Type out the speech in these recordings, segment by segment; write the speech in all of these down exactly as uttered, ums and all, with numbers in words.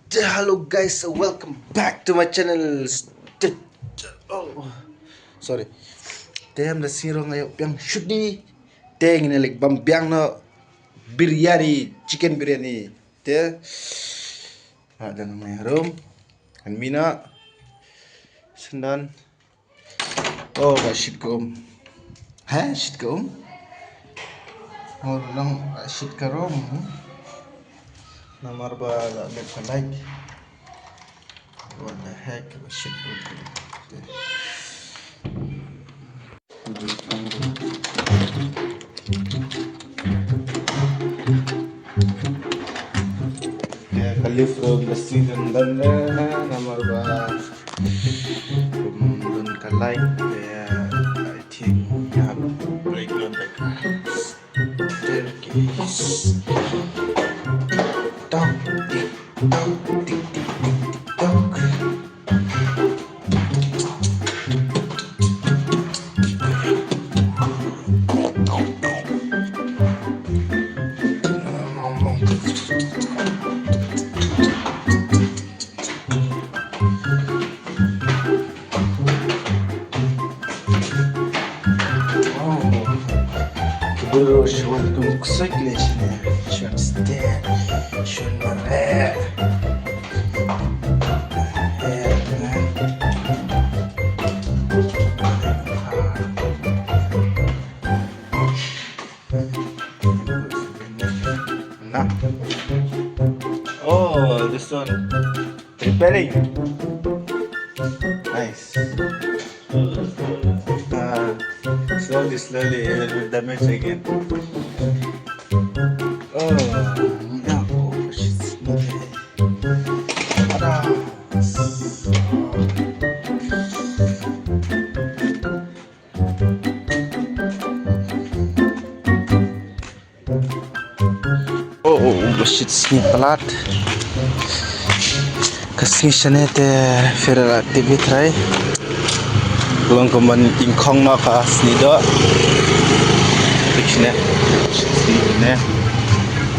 Te hello guys, welcome back to my channel. Te, oh, sorry. Te ym da sngi ruh nga ïoh biang shuti. Te ngin ïa leit bam biang noh biryani, chicken biryani. Te, ah, don nongmihrum. Kan mina. Shen don. Oh, ba shit ka um. He, shit ka um. Oh, long, ba shit ka rum. Namar ba la lep ka light. What the heck, ba shit ka um. Ïa, ka lift ruh ba sdang dang dang, namar ba kum don ka light, ïa, I think ïa break, not break. Staircase. Tok, tik, tok, tik, tik, tik, tik, tok. Bro, shwan kum ksik le shine. Shwan step. Shwan mare. Eh, eh. Nah. Oh, this one. Repairing. Nice. Uh, slowly, slowly, it will damage again. Oh, no. Oh, shit. Ada. Oh, oh, oh, shit, sngi palat. Ka sngi shane te fir active trai. Long kumban ingkhong noh ka sngi doh. Shane. Shane.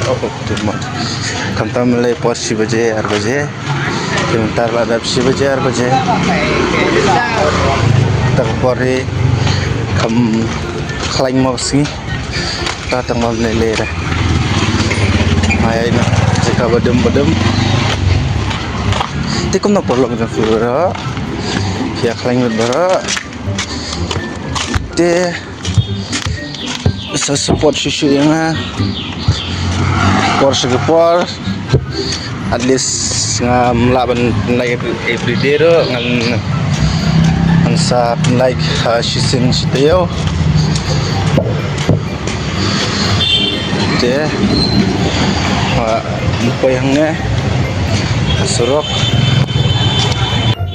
Oh, oh, tu ma. Khamtam le por shi baje, ar baje. Ki mynta la dep shi baje, ar baje. Ta ka por hi kham khlaiñ mo sngi. Ta tang mo ne le re. Ai na, jaka ba dum ba dum. Te kumno por long jong phi baroh. Phi ïa khlaiñ bad baroh. Te sa support shuh shuh ïa nga por sha ka por. At least ngam lah ban like every, every day ruh ngan, ngan sa like, ah, shisien shi taïew. Te, ah, poi hangne surok.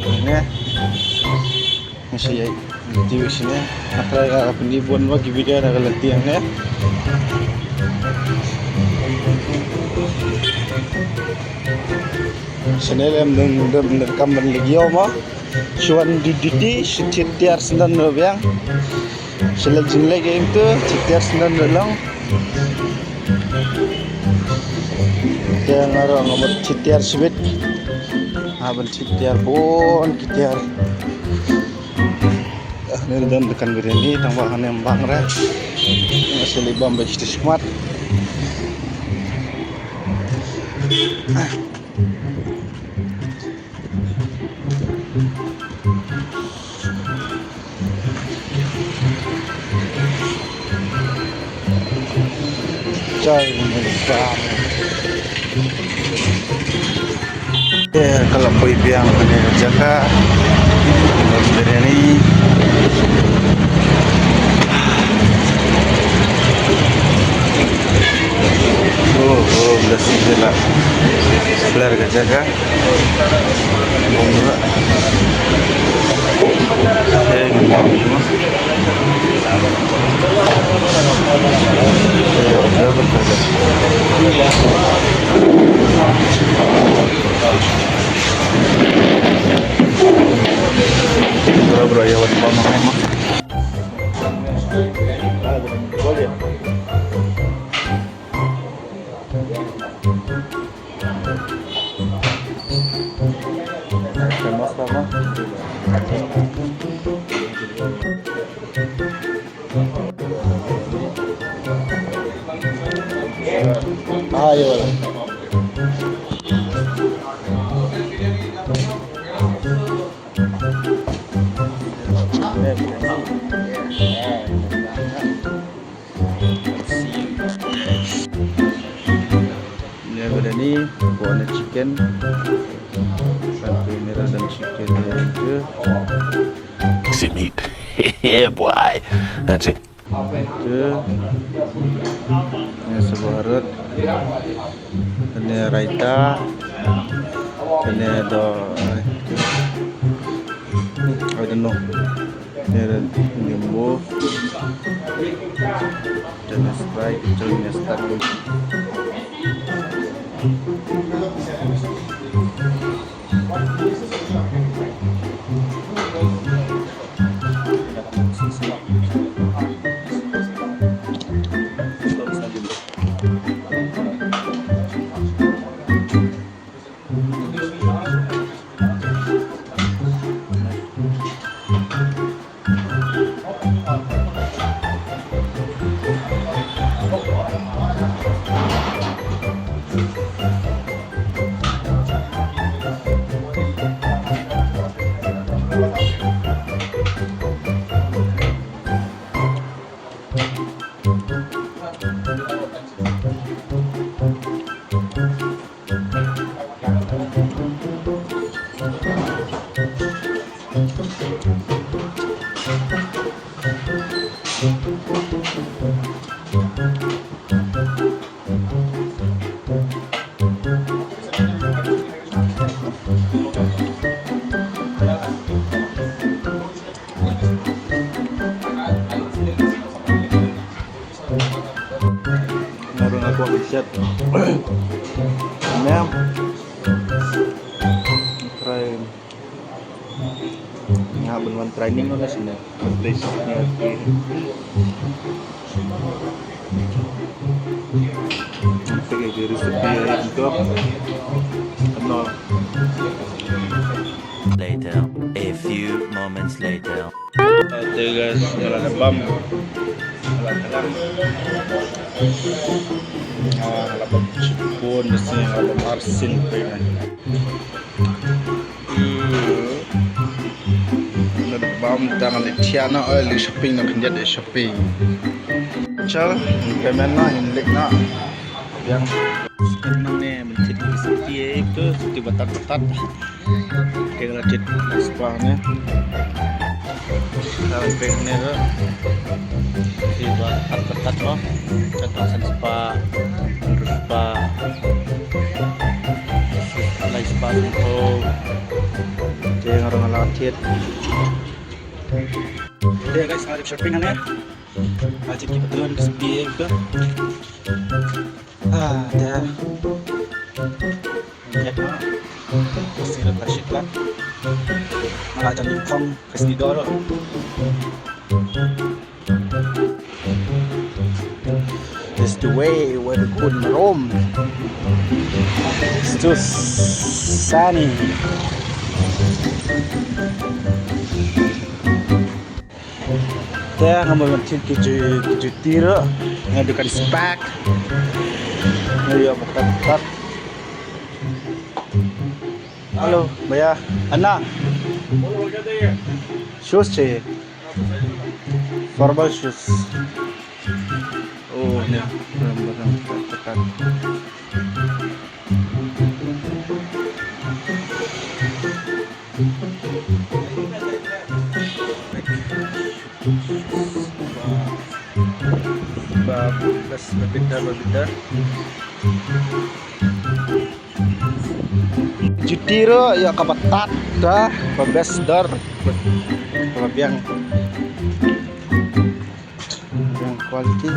Hangne. Nga sa ïa lynti beit shane. Nga try ka pyni bun ba ki video na ka lynti hangne. Shane lem dang dang dang kam ban leit ïew mo. Shu wan duty, shu thied tiar syndon ruh biang. Shu leit jingleit ïa im tu, thied tiar syndon ruh long. Te nga ruh nga mut thied tiar shibit. Nga ban thied tiar bun ki tiar. Hangne don dukan biryani, tang ba hangne ym bang re. Nga sa leit bam ba shi shakhmat. Chai, eh, ka la poi biang kane ka jaka. Biryani. Oh, oh, blessing je la. Blur ka jaka. Ah, ye wala. Ni ka dani, ko na chicken. Kan pynmira dan chicken ni tu. Sweet meat. Yeah, boy. That's it. Tu. Ni sebuah harut. Ni raita. Ni do. I don't know. Ni ada nyembo. Dan Sprite, itu ni start. Ngarung aku aku siap. Mem. Try. Nga ban wan training no na sini. Place ni. Nanti kayak di recipe itu. Ano. Later. A few moments later. Te guys, nga la da bam. Nga la da bam. Ah, nga la bam chipon, bisi nga la bam arsin pe na. Hmm. Nga la da bam tang li tiana oi li shopping na khyndiat de shopping. Chal, payment na, in lik na. Yang. Nang ne, men chit ki siti eh, tu, siti batat-batat. Kaya lah cit spah ne. Dalam pek ne tu. Siti batat-batat mo. Kata sen spah, sen spah. Lai spah sen ko. Kaya ngarang lah cit. Jadi guys, ngarip shopping kan ya. Aja kita turun ke siti eh, tu. Ah, dah. Lihat, ah. Masih ada plastik lah. Malah jadi kong ke sini dulu. That's the way where the good room. It's too sunny. Te nga mut ban thied ki ju-, ki juti ruh. Nga dukan spek. Nga ïoh ba kat kat. Hello, भैया. Anna. Shoes चाहिए. Formal shoes. Oh, ne. Barang, barang kat kat. Ba, bas, ba bitar, ba bitar. Juti ruh ïa kaba tad da, ba best dor. Kaba biang. Biang quality.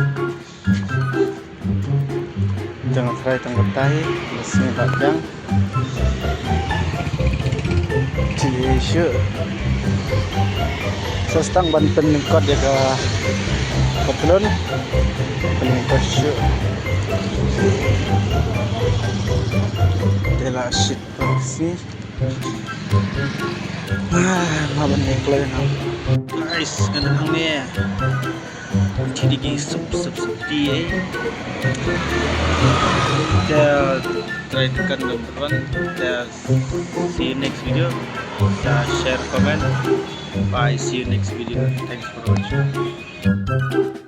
Tang trai tang batai, bas ne ba biang. Ti shu. Sa stang ban pynlyngkot ïa ka patlun. Pynlyngkot shu. Te la shit. Sih. Ah, ma ban ïa kloi na. Guys, ngan hangne. Chini ki sup sup sup ti eh. Te try tekan number one. Te see you next video. Te share, comment. Bye, see you next video. Thanks for watching.